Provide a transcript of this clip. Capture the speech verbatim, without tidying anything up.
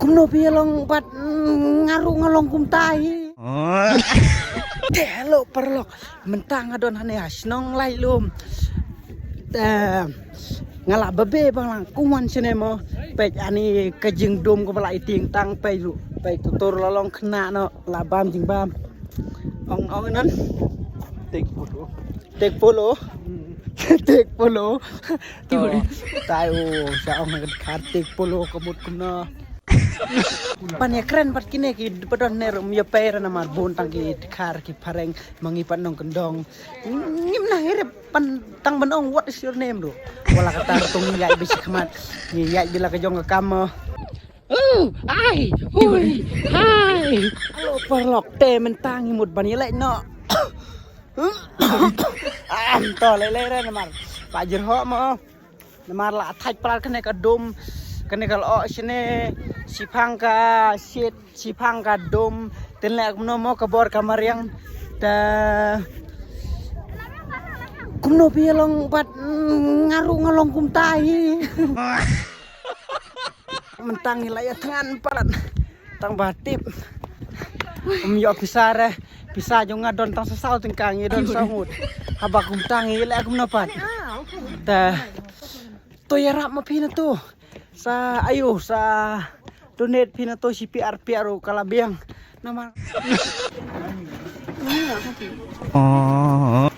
Kumno phi long pat, mm, nga ruh nga long kumta hi. Te hello paralok, mynta nga don hangne ha shnong Lailum. Te nga la babe bang lang kumwan shane mo. Peit ani ka jingdum kaba la iting tang peit ruh. Peit tutur la long khynnah noh la bam jingbam. Ong ong nan. Tek polo. Tek polo. Tek polo. Tai u sa ong ka dkhar tek polo ka mut kumno. Ban ïa kren bad kine ki ba don ne ruh ym ïa pei re namar bun tang ki dkhar ki phareng ma ngi pat nongkyndong. Ngim nang ïa rep pan tang ban ong what is your name ruh. Wala kata ruh to ngi ïaid beit shi khmat. Ngi ïaid beit la ka jong ka kam mo. Oh, ai, hui, hai. Hello paralok, te mynta ngi mut ban ïaleit noh. Ah, to lei lei re namar. Pa jyrhoh mo. Namar la thait palat kane ka dum. Kane ka lyoh shane. Shiphang ka shit, shiphang ka dum. Te leh kumno mo ka bor ka mariang. Te kumno phi long pat, mm, nga ruh nga long kumta hi. Mynta ngi la ïa thngan palat. Tang ba tip. Um ïoh pisa re. Pisa jong nga don tang sa saw tyngka ngi don saw ngut. Haba kumta ngi leh kumno pat. Te to ïarap ma phi na to. Sa ayu sa donate phi na to shi pyrshah pyrshah ruh ka la biang. Namar. Oh.